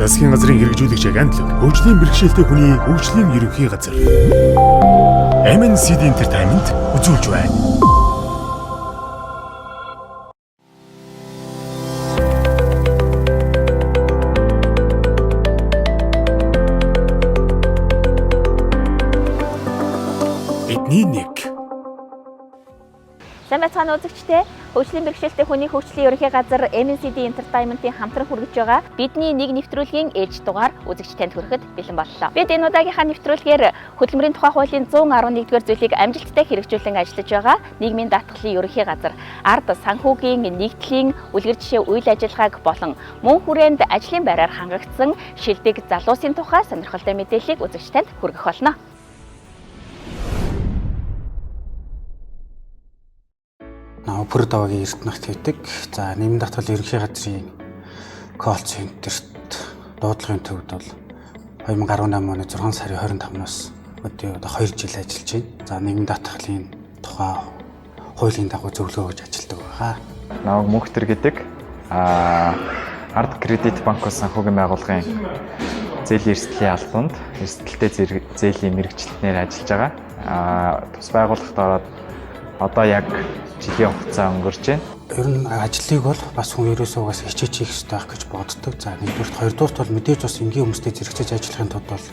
Засгийн газрын хэрэгжүүлэгч агентлаг, хөгжлийн бэрхшээлтэй хүний хөгжлийн ерөнхий газар. MNCD Entertainment үзүүлж байна. Бидний нэг. Сайн байцгаана үзэгчдээ. Хөгжлийн бэрхшээлтэй хүний хөгжлийн ерөнхий газар MNCD Entertainment-ийн хамтран хүргэж байгаа бидний нэг нэвтрүүлгийн ээлж дугаар үзэгч танд хүрэхэд бэлэн боллоо. Бид энэ удаагийнхаа нэвтрүүлгээр хөдөлмөрийн тухай хуулийн 111-р зүйлийг амжилттай хэрэгжүүлэн ажиллаж байгаа нийгмийн даатгалын ерөнхий газар ард санхүүгийн нэгдлийн үлгэр жишээ үйл ажиллагааг болон мөн хүрээнд ажлын байраар хангагдсан шилдэг залуусын тухай сонирхолтой мэдээллийг үзэгч танд хүргэх болно. Пүр даваагийн Эрдэнэт гэдэг. За, нийгмийн даатгал ерөнхий газрын call center-т дуудлагын төвд бол 2018 оны 6 сарын 25-наас өдөө одоо 2 жил ажиллаж байна. За, нийгмийн даатгалын тухай хуулийн дагуу зөвлөгөө өгж ажилладаг байгаа. Намайг Мөнхтөр гэдэг. Ард кредит банк санхүүгийн байгууллагын зээлийн эрсдлийн албанд эрсдэлтэй зээлийн мэргэжилтнээр ажиллаж байгаа. Тус байгууллагт ороод одоо яг жилийн хугацаа өнгөрч байна. Ер нь ажлыг бол бас хүн ерөөсөө угаас хичээж хийх ёстой байх гэж боддог. За, нэгдүгээрт, хоёрдугаарт бол мэдээж бас энгийн хүмүүстэй зэрэгцэж ажиллахын тулд бол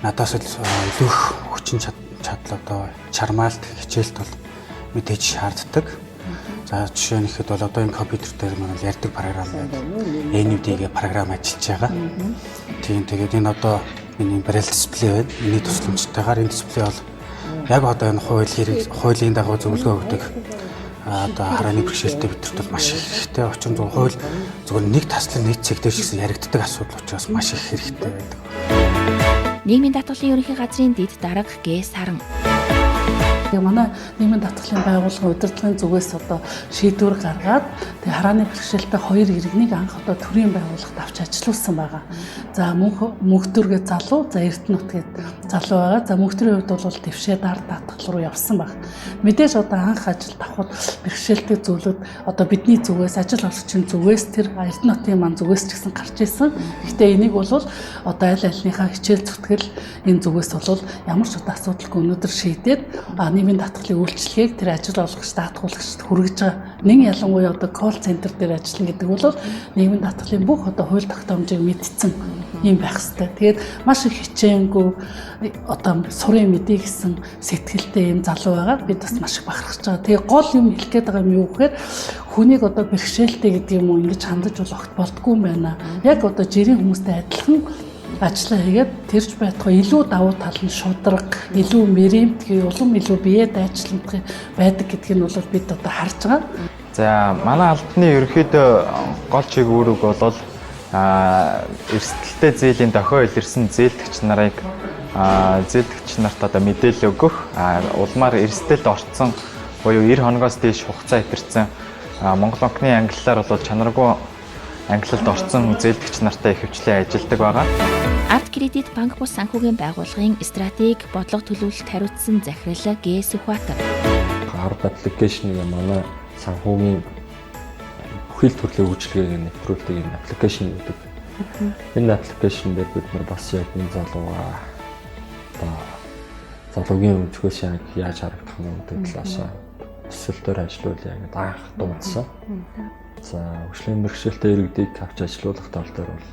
надаас л илүү их хүчин чадал одоо чармаалт хичээлт бол мэдээж шаарддаг. За, жишээ нь ихэд бол одоо энэ компьютер дээр маань ярьдаг програм байдаг. NVDA програм ажиллаж байгаа. Тийм, тэгээд энэ одоо миний braille дисплей байна. Энэний тусламжтайгаар энэ дисплей бол яг одоо энэ хууль хэрэг хуулийн дагуу зөвлөгөө өгдөг одоо харааны бэрхшээлтэй битрт бол маш их хэрэгтэй. Учир нь зөвхөн хууль зөвхөн нэг таслан нэг цэг дээр ч гэсэн яригддаг асуудал учраас маш их хэрэгтэй байдаг. Нийгмийн даатгалын ерөнхий газрын дэд дарга Г Саран. Тэгээ манай нийгмийн даатгалын байгууллагын удирдлагын зүгээс одоо шийдвэр гаргаад тэгээ харааны бэрхшээлтэй хоёр иргэнийг анх одоо төрийн байгууллагт авч ажилуулсан байгаа. За, Мөнхтөргээ залуу, за Эрдэнэт гээд залуу байгаа. За, Мөнхтөрийн хувьд бол твшээд ард даатгал руу явсан баг. Мэдээж одоо анх ажилд авахд бэрхшээлтэй зүйлүүд одоо бидний зүгээс, ажил олгогчийн зүгээс, тэр Эрдэнэтийн маань зүгээс ч гэсэн гарч ирсэн. Гэхдээ энийг бол одоо аль альныхаа хичээл зүтгэл энэ зүгээс бол ямар ч одоо асуудалгүй өнөөдөр шийдээд нийгмийн даатгалын үйлчилгээг тэр ажил олгогч, даатгуулагчд хүргэж байгаа. Нэн ялангуяа одоо call center дээр ажиллана гэдэг бол нийгмийн даатгалын бүх одоо хууль тогтоомжийг мэдсэн юм байх хэрэгтэй. Тэгээд маш их хичээнгүй одоо сурын мэдээ гэсэн сэтгэлтэй юм залуу байгаа. Бид бас маш их бахархаж байгаа. Тэгээ гол юм хэлэх гээд байгаа юм юу гэхээр хүнийг одоо бэрхшээлтэй гэдэг юм уу ингэж хандаж бол огт болдгүй юм байна. Яг одоо жирийн хүмүүстэй адилхан ажиллаа хийгээд тэрч байтугай илүү давуу тал нь шударга, илүү мэрэмтгий, улам илүү бие дайчламтгай байдаг гэдгийг нь бол бид одоо харж байгаа. За, манай албаны ерөнхийдөө гол чиг үүрэг бол эрсдэлтэй зээлийн дохио илэрсэн зээлдэгч нарыг зээлдэгч нарт одоо мэдээлэл өгөх, улмаар эрсдэлд орцсон буюу 90 хоногоос дээш хугацаа хэтэрсэн Монгол банкны ангиллаар бол чанаргүй ангилалд орцсон зээлдэгч нартай ихэвчлэн ажилладаг байгаа. Ард кредит банк бус санхүүгийн байгууллагын стратеги бодлого төлөвлөлт хариуцсан захирал Г Сүхбаатар. Ард application -ыг манай санхүүгийн бүхий л төрлийн үйлчилгээг нэвтрүүлдэг энэ application гэдэг. Энэ application дээр бид нар бас яг энэ залуугаа одоо залуугийн өнцгөөс яг яаж харагдах нь гэдэг талаас төсөл дээр ажиллуулъя гэдээ анх дуудсан. За, хөгжлийн бэрхшээлтэй иргэдийг авч ажилуулах тал дээр бол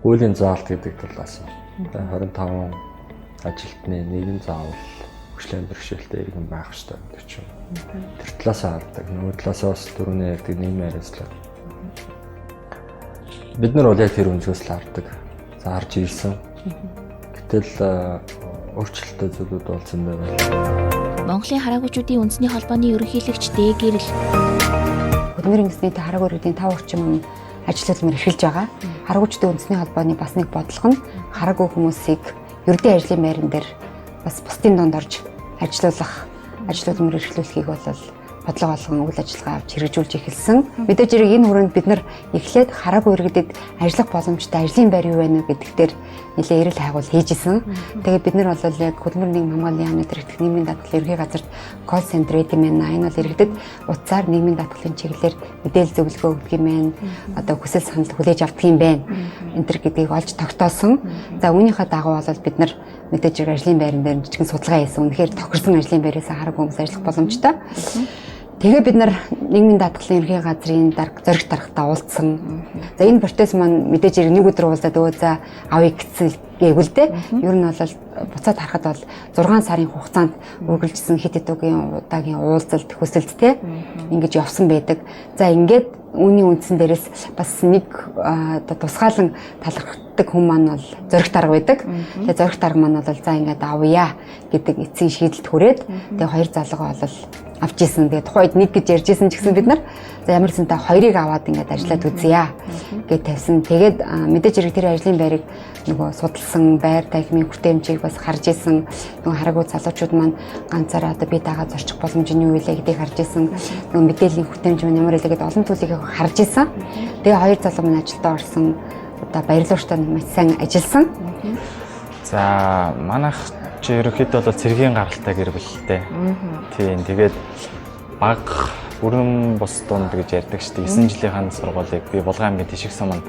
хуулийн заалт гэдэг талаас 25 ажилтны нэгэн заавал хөгжлийн бэрхшээлтэй иргэн байх ёстой гэдэг ч юм. Тэр талаас хардаг. Нөгөө талаас бас түрүүний ярьдаг нийгмийн хариуцлага. Бид нар бол яг тэр өнцгөөс л хардаг. За, харж ирсэн. Гэтэл өөрчлөлттэй зүйлүүд болсон байна. Монголын хараагүйчүүдийн үндэсний холбооны ерөнхийлөгч Д Гэрэл. Хөдөлмөрийн үндэсний хараагүй иргэдийн 5 орчим ажил хөдөлмөр эрхэлж байгаа. Хараагүйчдийн үндэсний холбооны бас нэг бодлого нь хараагүй хүмүүсийг ердийн ажлын байран дээр бас бусдын дунд орж ажилуулах, ажил хөдөлмөр эрхлүүлэхийг бол бодлого болгон үйл ажиллагаа авч хэрэгжүүлж эхэлсэн. Мэдээж хэрэг энэ хүрээнд бид нар эхлээд хараагүй иргэдэд ажиллах боломжтой ажлын байр юу байна вэ гэдэг дээр нэлээд эрэл хайгуул хийж исэн. Тэгээд бид нар бол яг хөдөлмөр нийгэм хамгааллын яамны дэрэгдэх нийгмийн даатгал ерөнхий газарт call center гэдэг юм байна. Энэ бол иргэдэд утсаар нийгмийн даатгалын чиглэлээр мэдээлэл зөвлөгөө өгдөг юм байна. Одоо хүсэл санал хүлээж авдаг юм байна. энэ төр гэдгийг олж тогтоосон. За үүнийхээ дагуу бол бид нар мэдээж хэрэг ажлын байран дээр жижигэн судалгаа хийсэн. Үнэхээр тохирсон ажлын байраас хараагүй хүмүүс ажиллах боломжтой. Тэгээ бид нар нийгмийн даатгалын ерөнхий газрын дарга зоригт даргатай уулзсан. За энэ процесс маань мэдээж хэрэг нэг өдөр уулзаад өө за авъя гэсэн гээгүй л дээ. Ер нь бол буцаад харахад бол 6 сарын хугацаанд үргэлжлсэн хэд хэдэн удаагийн уулзалт хүсэлт те ингэж явсан байдаг. За ингээд үүний үндсэн дээрээс бас нэг одоо тусгаалan талархдаг хүн маань бол зоригт дарга байдаг. Тэгээ зоригт дарга маань бол за ингээд авъя гэдэг эцсийн шийдэлд хүрээд тэгээ хоёр залуугаа бол авч исэн. Тэгээ тухайн үед нэг гэж ярьж исэн ч гэсэн бид нар за ямар ч та хоёрыг аваад ингээд ажиллаад үзье гэж тавьсан. Тэгээд мэдээж хэрэг тэр ажлын байрыг нөгөө судалсан байр танхимын хүртээмжийг бас харж исэн. Нөгөө хараагүй залуучууд маань ганцаараа одоо би дагаа зорчих боломж нь юу вэ гэдгийг харж исэн. Нөгөө мэдээллийн хүртээмж маань ямар вэ гэдээ олон зүйлийг харж исэн. Тэгээ хоёр залуу маань ажилдаа орсон. Одоо баярлууштай маш сайн ажилласан. За манайх чи ерөнхийдөө бол цэргийн гаралтай гэр бүлтэй. Тийм тэгээд баг бүрэн бус дунд гэж ярьдаг шүү дээ. 9 жилийн сургуулийг би Булган аймгийн Тишиг суманд.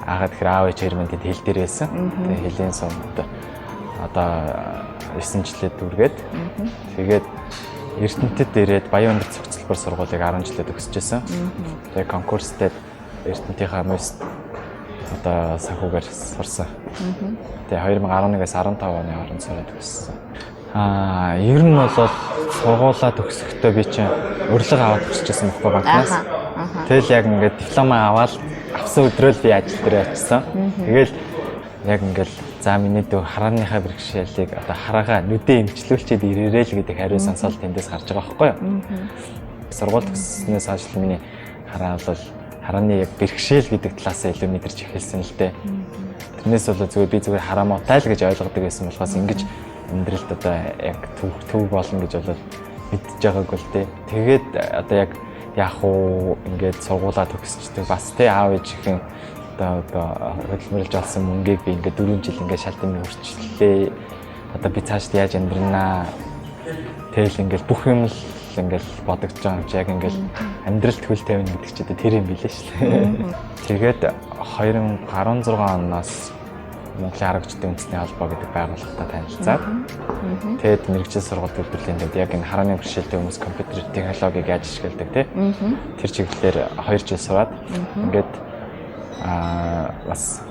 Аагаа тэгэхээр аав ээж хоёр минь тэнд хил дээр байсан. Тэгээд хилийн сумд одоо 9 жилээ дүргээд тэгээд Эрдэнэтэд ирээд Баян өндөр цогцлбор сургуулийг 10 жилээ төгсөж байсан. Тэгээд конкурстэй Эрдэнэтийнхаа мөс одоо санхүүгээр сурсан. Тэгээ 2011-ээс 15 оны хооронд сураад төгссөн. Ер нь бол сургуулаа төгсөхдөө би чинь урилга аваад төгсөжсэн байхгүй банкнаас. Тэгэл яг ингээд дипломаа аваад авсан өдрөө л би ажил дээр очсон. Тэгэл яг ингээд за миний дүү харааныхаа бэрхшээлийг одоо хараагаа нүдээ эмчлүүлчихэд ирээрэй л гэдэг хариу сонсоод тэндээс гарч байгаа байхгүй юу. Сургууль төгссөнөөс хойш миний хараа бол харааны яг бэрхшээл гэдэг талаасаа илүү мэдэрч эхэлсэн л дээ. Тэрнээс бол зүгээр би зүгээр хараа муутай л гэж ойлгодог байсан болохоос ингэж амьдралд одоо яг төв болно гэж бол мэдж байгаагүй л дээ. Тэгээд одоо яг яах уу ингээд сургуулаа төгсчдөг бас тэ аав ээжийнхэн одоо хөдөлмөрлж олсон мөнгийг би ингээд 4 жил ингээд шал дэмий үрчлээ. Одоо би цаашд яаж амьдрнаа. Тэгэл ингээд бүх юм л ингээл бодогдож байгаа юм чи яг ингээл амьдралд хөл тавина гэдэг чи тэр юм билээ шүү дээ. Тэгээд 2016 оноос Монголын хараагчдын үндэсний холбоо гэдэг байгууллагатай танилцаад тэгээд мэргэжил сургууль төлбөрлийн төвд яг энэ харааны бэрхшээлтэй хүмүүс компьютер технологиг яаж ашигладаг те тэр чиглэлээр 2 жил сураад ингээд бас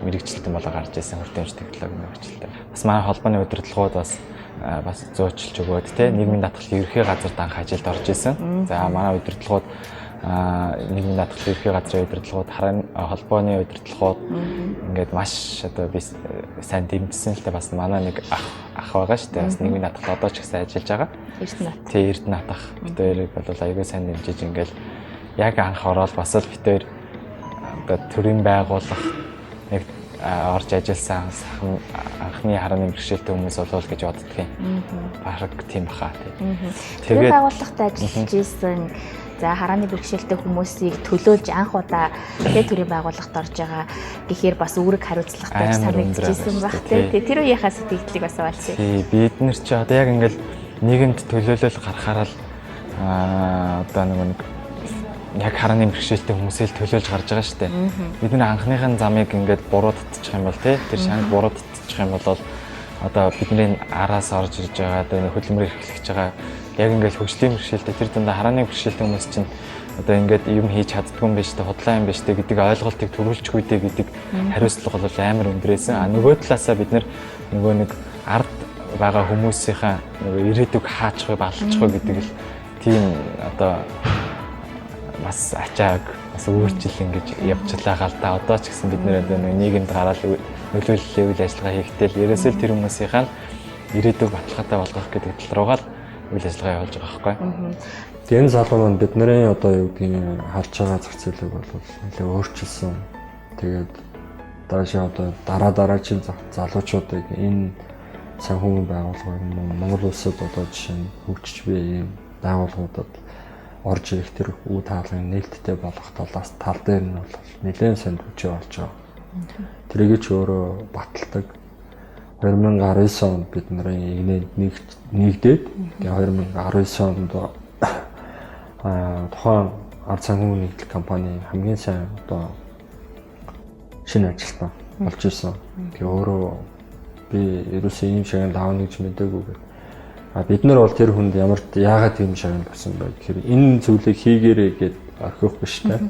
мэргэжилтэн болоо гарч ирсэн хүртээмж технологийн мэргэжилтэн. Бас манай холбооны удирдлагууд бас зөөчилж өгөөд те нийгмийн даатгалын ерөнхий газарт анх ажилд орж исэн. За манай удирдлагууд нийгмийн даатгалын ерөнхий газрын удирдлагууд, холбооны удирдлагууд ингээд маш одоо би сайн дэмжсэн л дээ. Бас манай нэг ах байгаа шүү дээ. Бас нийгмийн даатгал одоо ч гэсэн ажиллаж байгаа. Эрдэнэт. Тий, Эрдэнэт ах. Бид хоёрыг бол аягүй сайн дэмжиж ингээд яг анх ороод бас л бид хоёр одоо төрийн байгууллага нэг орж ажилласан анхны харааны бэрхшээлтэй хүмүүс болов гэж боддог юм. Бараг тийм баха тий. Тэгээд байгууллагад ажиллаж исэн за харааны бэрхшээлтэй хүмүүсийг төлөөлж анх удаа тэ төрийн байгууллагад орж байгаа гэхээр бас үүрэг хариуцлагатай санагдчихсэн байх тий. Тэр үеийнхаа сэтгэлдлийг бас хаваалцъя. Тий, бид нар чи одоо яг ингээл нийгэмд төлөөлөл гарахаар л одоо нэг яг харааны бэрхшээлтэй хүмүүсээ л төлөөлж гарч байгаа шүү дээ. Бид нар анхныхын замыг ингээд буруу татчих юм бол тий тэр шанг буруу татчих юм бол одоо бидний араас орж ирж байгаа одоо хөдөлмөр эрхлэж байгаа яг ингээд хөгжлийн бэрхшээлтэй тэр дундаа харааны бэрхшээлтэй хүмүүс чинь одоо ингээд юм хийж чаддгүй юм биш үү, худлаа юм биш үү гэдэг ойлголтыг төрүүлчихгүй дээ гэдэг хариуцлага бол амар өндрөөсөн. А нөгөө талаасаа бид нар нөгөө нэг ард байгаа хүмүүсийнхаа нөгөө ирээдүг хаачих вэ, балчих вэ гэдэг л тийм одоо бас ачааг бас өөрчил ингэж явчлаа л да. Одоо ч гэсэн бид нэр одоо нийгэмд гараад нөлөөллийн үйл ажиллагаа хийхдээ л ерөөсөө л тэр хүмүүсийнхаа ирээдүг баталгаатай болгох гэдэг тал руугаа л үйл ажиллагаа явуулж байгаа байхгүй. Тэгээ энэ залуу маань бидний одоо юу гэдгийг харж байгаа зах зээлийг бол нэлээд өөрчилсөн. Тэгээд дараачийн одоо дараа дараагийн залуучуудыг энэ санхүүгийн байгууллага Монгол улсад одоо жишээ нь хөгжиж буй ийм байгууллагуудад орж ирэх тэр үе таалгын нээлттэй болгох талаас тал дээр нь бол нэлээд сайн хүчээ болж байгаа. Тэрийг ч өөрөө баталдаг. 2019 онд бид нарын игнэд нэгдээд тэгээ 2019 онд тухайн ард санхүүгийн нэгдэл компани хамгийн сайн одоо Шинэ ажилтан болж исэн. Тэгээ өөрөө би ерөөсөө ийм шагнал аавна гэж мдээгүй гэх. А бид нар бол тэр хүнд ямар яагаад ийм шагнал өгсөн бэ гэхээр энэ зүйлийг хийгээрэй гэд орхих биш те.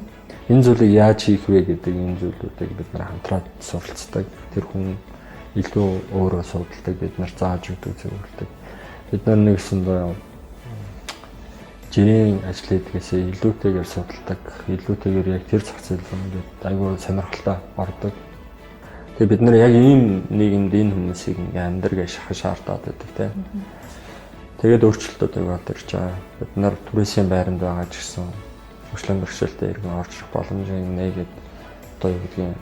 Энэ зүйлийг яаж хийх вэ гэдэг энэ зүйлүүдийг бид нар хамтраад суралцдаг. Тэр хүн илүү өөрөө судалдаг, бид нар зааж өгдөг, зөвлөдөг. Бид нар нэгсэндээ жирийн ажил хийдгээсээ илүүтэйгээр судалдаг, илүүтэйгээр яг тэр зах зээл рүү ингээд айгүй сонирхолтой ордог. Тэгээ бид нар яг ийм нийгэмд энэ хүмүүсийг ингээ амьдраг ашиглах шаардаад байдаг тийм. Тэгээд өөрчлөлтүүд аягүй ирж байгаа. Бид нар түрээсийн байранд байгаа ч гэсэн хөгжлийн бэрхшээлтэй иргэн орж ирэх боломжийг нээгээд одоо юу гэдгийг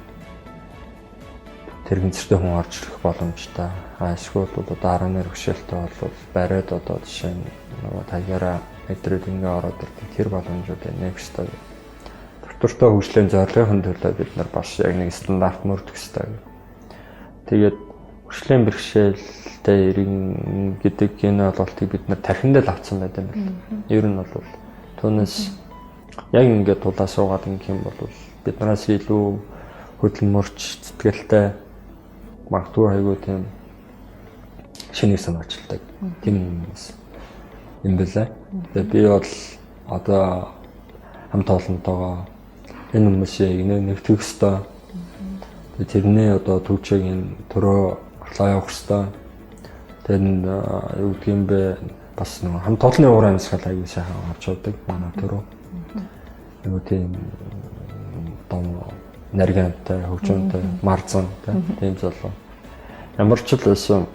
тэр гэнцэртэй хүн орж ирэх боломжтой. А эсвэл бол одоо 11 бэрхшээлтэй бол бариад одоо жишээ нь нөгөө тагаараа мэдрээд ингээ ороод ирдэг тэр боломжуудыг нээх ёстой. Доктортой хөгжлийн зорилгын төлөө бид нар бас яг нэг стандарт мөрдөх ёстой. Тэгээд хөгжлийн бэрхшээлтэй иргэн гэдэг энэ ойлголтыг бид нар тархиндаа л авцсан байт юм байна. Ер нь бол түүнээс яг ингээд тулаа суугаад ингэх юм бол биднээс илүү хөдөлмөрч сэтгэлтэй магадгүй айгүй тийм шинийг санаачилдаг тийм хүмүүс юм байлаа. Тэгээ би бол одоо хамт олонтойгоо энэ хүмүүсийг нэгтгэх ёстой. Тэгээ тэрний одоо түвшээг энэ төрөө орлоо явах ёстой. Тэр нь юу гэдэг юм бэ, бас нэг хамт олонны уур амьсгал аягүй сайхан авч явдаг манай төрөө. Нөгөө тийм одоо наргиантай, хөгжөөнтэй, марзан тийм залуу. Ямар ч л байсан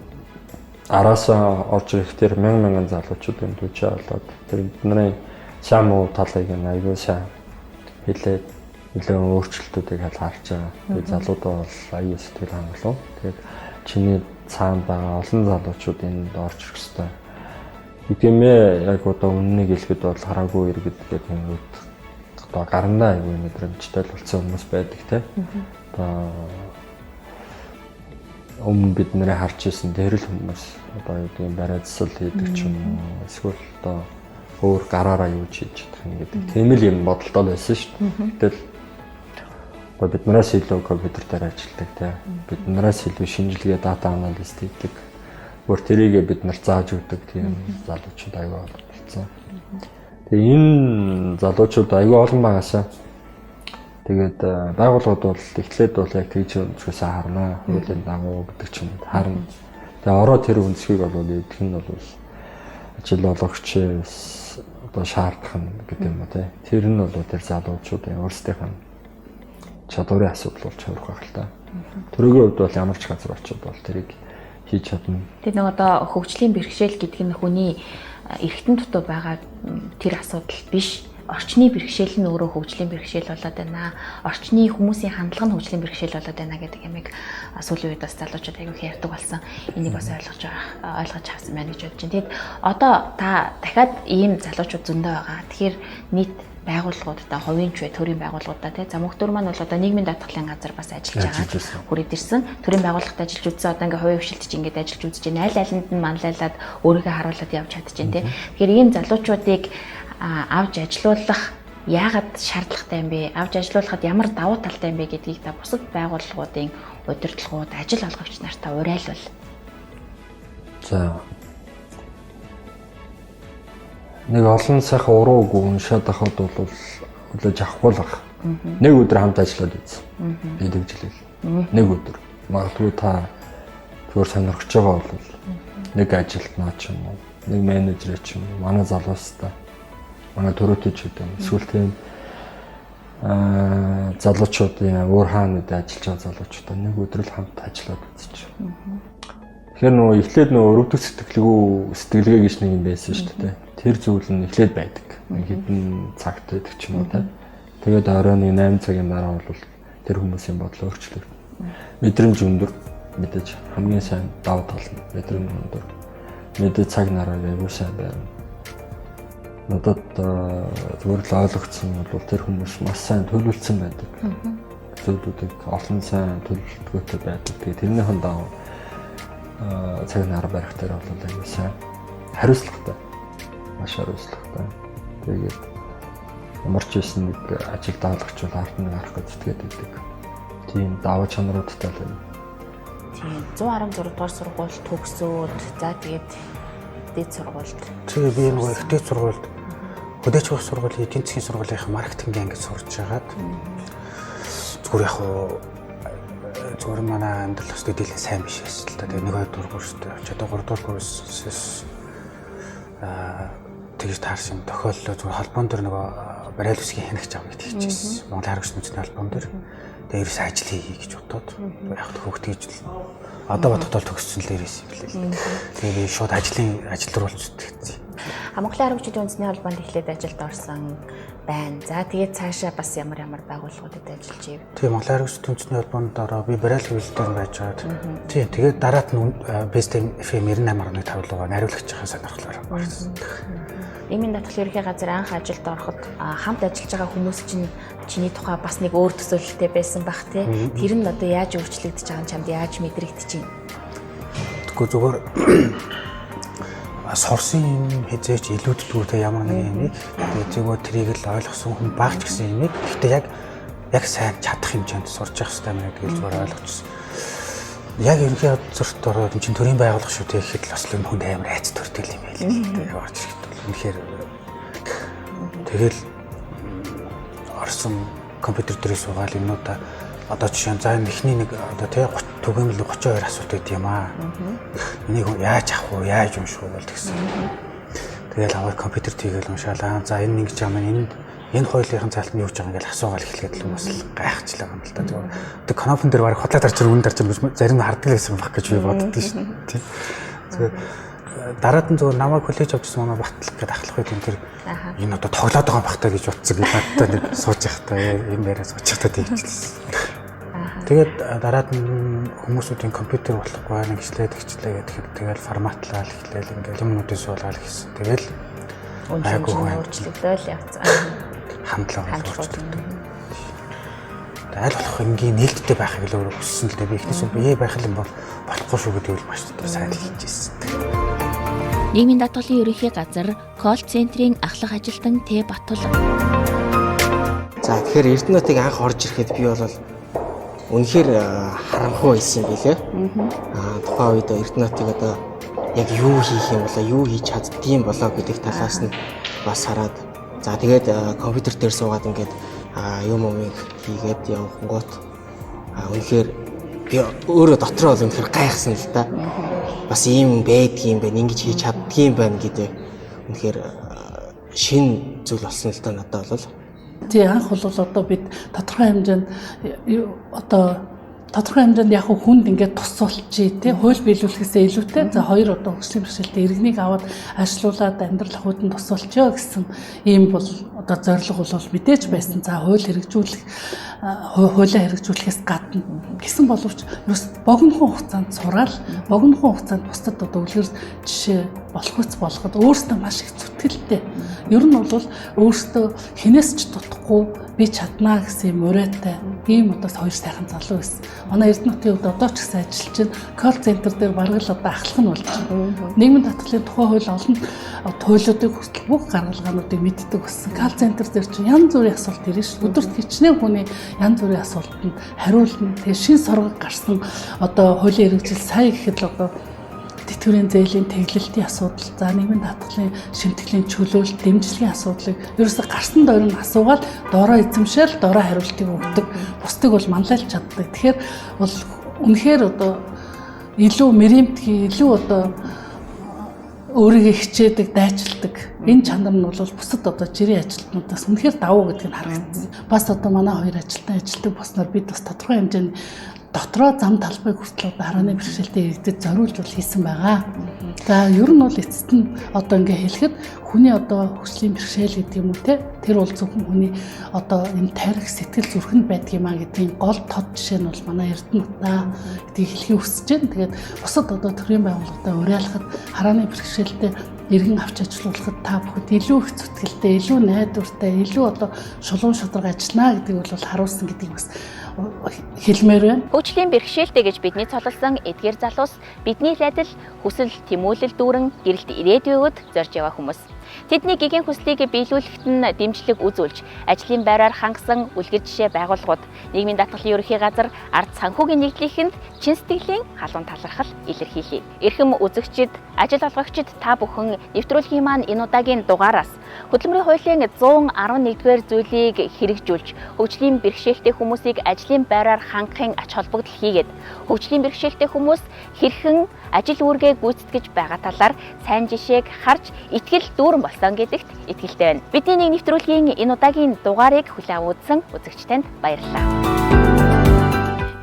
араасаа орж ирэх тэр мянган мянган залуучууд энэ түвшээ олоод тэр бидний сайн муу талыг нь аягүй сайн хэлээд нэлээд өөрчлөлтүүдийг харж байгаа. Тэгээд залуудаа бол аягүй сэтгэл хангалуун. Тэгээд чиний цаана байгаа олон залуучууд энд орж ирэх ёстой. Гэмээ яг одоо үнэнийг хэлэхэд бол хараагүй иргэд гэдэг юм уу одоо гарандаа аягүй мэдрэмжтэй л болсон хүмүүс байдаг те. Одоо өмнө бид нэрээ харж ирсэн тэр л хүмүүс одоо юу гэдэг юм бариа засал хийдэг ч юм уу эсвэл одоо өөр гараараа юу ч хийж чадах юм гэдэг тийм л юм бодолтой байсан шүү дээ. Гэтэл одоо биднээс илүү компьютер дээр ажилладаг те. Биднээс илүү шинжилгээ дата аналист хийдэг. Өөр тэрийгээ бид нар зааж өгдөг тийм залуучууд аягүй олон болсон. Тэгээ энэ залуучууд аягүй олон байгаасаа. Тэгээд байгууллагууд бол эхлээд бол яг тэгж өнцгөөсөө харна. Хуулийн дагуу гэдэг ч юм уу харна. Тэгээ ороо тэр өнцгийг бол эдгэх нь бол ажил олгогчээс одоо шаардах нь гэдэг юм уу те. Тэр нь бол тэр залуучуудын өөрсдийнх нь чадварын асуудал болж хувирах байх л та. Төрөгийн хувьд бол ямар ч газар очиод бол тэрийг хийж чадна. Тэр нэг одоо хөгжлийн бэрхшээл гэдэг нь хүний эргэтэн дутуу байгаа тэр асуудал биш. Орчны бэрхшээл нь өөрөө хөгжлийн бэрхшээл болоод байна. Орчны хүмүүсийн хандлага нь хөгжлийн бэрхшээл болоод байна гэдэг ямиг сүүлийн үед бас залуучууд аягүй их ярьдаг болсон. Энийг бас ойлгож авсан байна гэж бодож байна. Тэгэд одоо та дахиад ийм залуучууд зөндөө байгаа. Тэгэхээр нийт байгууллагуудаа, хувийн ч бай, төрийн байгууллагуудаа тий. За мөнхтөр маань бол одоо нийгмийн даатгалын газар бас ажиллаж байгаа. Хүрээд ирсэн. Төрийн байгууллагад ажиллаж үзсэн. Одоо ингээ хувийн хвшилт чинь ингээд ажиллаж үзэж байна. Аль алинд нь манлайлаад өөрийгөө харуулад явж чадчихээн тий. Тэгэхээр ийм залуучуудыг авч ажилуулах яагаад шаардлагатай юм бэ? Авч ажилуулахад ямар давуу талтай юм бэ гэдгийг та бусад байгууллагуудын удирдлагууд, ажил олгогч нартаа уриалвал. За нэг олон сайхан уруу үг уншаад ахад бол хүлээж авахгүй л баг. Нэг өдөр хамт ажиллаад үзсэн. Би тэгж хэлээл. Нэг өдөр. Магадгүй та зүгээр сонирхож байгаа бол нэг ажилтнаа ч юм уу, нэг менежер ч юм уу, манай залуустай, манай төрөөтэй ч гэдэг юм. Эсвэл тийм залуучуудын уур хаана үдэ ажиллаж байгаа залуучуудаа нэг өдөр л хамт ажиллаад үзчих. Тэгэхээр нөгөө эхлээд нөгөө өрөвдөх сэтгэлгээ гэж нэг юм байсан шүү дээ. Тэр зүйл нь эхлээд байдаг. Хэдэн цагт байдаг ч юм уу те. Тэгээд оройн 8 цагийн дараа бол тэр хүмүүсийн бодол өөрчлөгдөнө. Мэдрэмж өндөр мэдээж хамгийн сайн давуу тал нь мэдрэмж өндөр. Мэдээ цаг нараа аягүй сайн байна. Надад зүгээр л ойлгогдсон нь бол тэр хүмүүс маш сайн төлөвлөсөн байдаг. Зүйлүүдийг олон сайн төлөвлөгөөтэй байдаг. Тэгээд тэрнийхэн дагуу цаг нар барих дээр бол аягүй сайн хариуцлагатай. Маш хариуцлагатай. Тэгээд ямар ч байсан нэг ажил даалгавч бол ард нь гарах гэж зүтгээд байдаг. Тийм давуу чанаруудтай л байна. Тийм 116 дугаар сургууль төгсөөд за тэгээд дээд сургуульд. Тэгээ би нөгөө их дээд сургуульд хөдөөч их сургуулийн эдийн засгийн сургуулийн маркетинг ангид сурж байгаад зүгээр яг уу зүгээр манай амьдрал бас дийлэн сайн биш байсан л та. Тэгээ 1 2 дугаар курстэй очоод 3 дугаар курсээс тэгж таарсан тохиоллоо зүгээр холбоон дээр нөгөө барайл үсгийн хянагч авах гэж хийчихсэн. Монгол харагч үндэсний холбоон дээр. Тэгээ ерөөс ажил хийе гэж бодоод яг хөвгт гэж одоо бодоход бол төгссөн л дээрээс юм лээ. Тэгээ би шууд ажил руу зүтгэсэн. Монголын харагчдын үндэсний холбоонд эхлээд ажилд орсон байна. За тэгээд цаашаа бас ямар ямар байгууллагуудад ажиллаж ив? Тийм Монголын харагчдын үндэсний холбоонд ороо би барайл хэвлэл дээр байж байгаад. Тийм тэгээд дараад нь Best FM 98.5 руугаа нариулагчийн сонирхлоор орсон. Нийгмийн даатгалын ерөнхий газар анх ажилд ороход хамт ажиллаж байгаа хүмүүс чинь чиний тухай бас нэг өөр төсөөлөлтэй байсан бах тий. Тэр нь одоо яаж өөрчлөгдөж байгаа нь чамд яаж мэдрэгдэж байна? Тэгэхгүй зүгээр сурсан юм хизээч илүүддэггүй те ямар нэг юмыг тэгээ зүгээр тэрийг л ойлгосон хүн багч гэсэн юмыг гэхдээ яг сайн чадах хэмжээнд сурч явах хэрэгтэй мэн гэдгийг зүгээр ойлгочихсон. Яг ерөнхий газарт ороод эн чинь төрийн байгууллага шүү те гэхэд л бас л хүнд амар айц төрдөг юм байл л те орж ирэхэд бол үнэхээр тэгэл орсон компьютер дээр суугаал юмнуудаа одоо жишээ нь за энэ эхний нэг одоо тий түгээмэл 32 асуулт байд юм аа. Энийг яаж авах вэ? Яаж унших вэ бол тэгсэн. Тэгэл аваад компьютер тийгээл уншаалаа. За энэ ингэж юм энэ хуулийнхын цаалт нь юу гэж байгаа ингээл асуугаал эхлэхэд л хүмүүс л гайхчлаа юм л та. Зүгээр тэг кнопон дээр бараг худлаа дарж үнэн дарж гэж зарим нь хардаг байсан байх гэж би боддоо шүү дээ. Зүгээр дараад нь зүгээр намайг хүлээж авчихсан манай Батлаг гэдэг ахлах үед энэ тэр энэ одоо тоглоод байгаа юм бах та гэж бодсон гэж надтай нэг сууж явахдаа юм яриа сууж явахдаа тэгчихлээ. Тэгээд дараад нь хүмүүсүүдийн компьютер болохгүй нэг ичлээд ихчлээ гэхэд тэгэл форматлал эхлээл ингээл юмнуудыг суулгаал гэсэн. Тэгэл айгүй өөрчлөгдөөл явцсан. Хандлага өөрчлөгдөв. Аль болох энгийн нээлттэй байхыг л өөрөө хүссэн л дээ. Би эхнээс бие байх юм бол болохгүй шүү гэдэг нь маш дотор сайн л хийж ирсэн. Нийгмийн даатгалын ерөнхий газар колл центрийн ахлах ажилтан Т Батул. За тэгэхээр Эрдэнэтийг анх орж ирэхэд би бол үнэхээр харамхуй байсан юм билээ. Тухайн үед Эрдэнэтийг одоо яг юу хийх юм болоо, юу хийж чаддгийм болоо гэдэг талаас нь бас хараад за тэгээд компьютер дээр суугаад ингээд юм умыг хийгээд явхангуут үнэхээр би өөрөө дотроо бол үнэхээр гайхсан л да. Бас ийм байдгийм байна, ингэж хийж чаддгийм байна гэдэг үнэхээр шин зүйл болсон л да надад бол. Тий анх бол одоо бид тодорхой хэмжээнд одоо тодорхой хэмжээнд яг хүнд ингээд тусуулчих тий хууль биелүүлэхээсээ илүүтэй за хоёр одоо хөгжлийн бэрхшээлтэй иргэнийг аваад ажилуулад амьдрал ахуйд нь тусуулчихё гэсэн ийм бол одоо зорилго бол мэдээж байсан. За хууль хэрэгжүүлэх хуулиа хэрэгжүүлэхээс гадна гэсэн боловч ерөөс богинохон хугацаанд сураал богинохон хугацаанд бусдад одоо үлгэр жишээ болох үс болоход өөртөө маш их зүтгэлтэй. Ер нь бол өөртөө хинээс ч дутхгүй би чаднаа гэсэн юм уриатай ийм одоо хоёр сайхан залуу байсан. Манай Эрдэнэтийн хувьд одоо ч гэсэн ажиллаж байна. Колл центр дээр бараг л одоо ахлах нь болж байна. Нийгмийн даатгалын тухай хууль олон туйлуудыг хүртэл бүх гаргалгаануудыг мэддэг болсон. Колл центр дээр чинь янз бүрийн асуулт ирнэ шүү. Өдөрт хичнээн хүний янз бүрийн асуултанд хариулна. Тэгээ шин сорго гарсан одоо хуулийн хэрэгжил сая гэхэд л одоо тэтгэврийн зээлийн тэглэлтийн асуудал, за нийгмийн даатгалын шимтгэлийн чөлөөлт, дэмжлэгийн асуудлыг ерөөсө гарсан дойр нь асуугаад доороо эзэмшээл доороо хариултыг өгдөг. Бусдыг бол манлайлж чаддаг. Тэгэхээр бол үнэхээр одоо илүү мэрэмтгий, илүү одоо өөрийгөө хичээдэг, дайчилдаг. Энэ чанар нь бол бусад одоо жирийн ажилтнуудаас үнэхээр давуу гэдгийг харагдсан. Бас одоо манай хоёр ажилтан ажилтдаг болсноор бид бас тодорхой хэмжээний дотроо зам талбайг хүртэл одоо харааны бэрхшээлтэй иргэдэд зориулж бол хийсэн байгаа. За ер нь бол эцэст нь одоо ингээ хэлэхэд хүний одоо хөгжлийн бэрхшээл гэдэг юм уу те тэр бол зөвхөн хүний одоо энэ тарих сэтгэл зүрхэнд байдаг юм а гэдгийн гол тод жишээ нь бол манай Эрдэнэт гэдгийг хэлхийг хүсэж байна. Тэгээд бусад одоо төрийн байгууллагатай уриалахад харааны бэрхшээлтэй иргэн авч ажилуулахад та бүхэнд илүү их зүтгэлтэй, илүү найдвартай, илүү одоо шулуун шударга ажиллана гэдгийг бол харуулсан гэдгийг бас хэлмээр байна. Хөгжлийн бэрхшээлтэй гэж бидний цололсон эдгээр залуус бидний л адил хүсэл тэмүүлэл дүүрэн гэрэлт ирээдүйд зорж яваа хүмүүс. Тэдний гэгээн хүслийг биелүүлэхэд нь дэмжлэг үзүүлж, ажлын байраар хангасан үлгэр жишээ байгууллагууд, нийгмийн даатгалын ерөнхий газар, ард санхүүгийн нэгдлийнхэнд чин сэтгэлийн халуун талархал илэрхийлье. Эрхэм үзэгчид, ажил олгогчид та бүхэн нэвтрүүлгийн маань энэ удаагийн дугаараас хөдөлмөрийн хуулийн 111-р зүйлийг хэрэгжүүлж, хөгжлийн бэрхшээлтэй хүмүүсийг ажлын байраар хангахын ач холбогдол хийгээд, хөгжлийн бэрхшээлтэй хүмүүс хэрхэн ажил үүргээ гүйцэтгэж байгаа талаар сайн жишээг харж итгэл дүүрэн болсон гэдэгт итгэлтэй байна. Бидний нэг нэвтрүүлгийн энэ удаагийн дугаарыг хүлээн үзсэн үзэгч танд баярлалаа.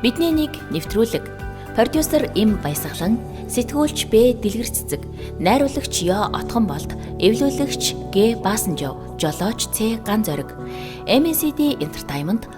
Бидний нэг нэвтрүүлэг. Продюсер Эм Баясгалан, сэтгүүлч Б Дэлгэр Цэцэг, найруулагч Ё Отгонболд, эвлүүлэгч Г Баасанжав, жолооч Ц Ганзориг. MNCD Entertainment.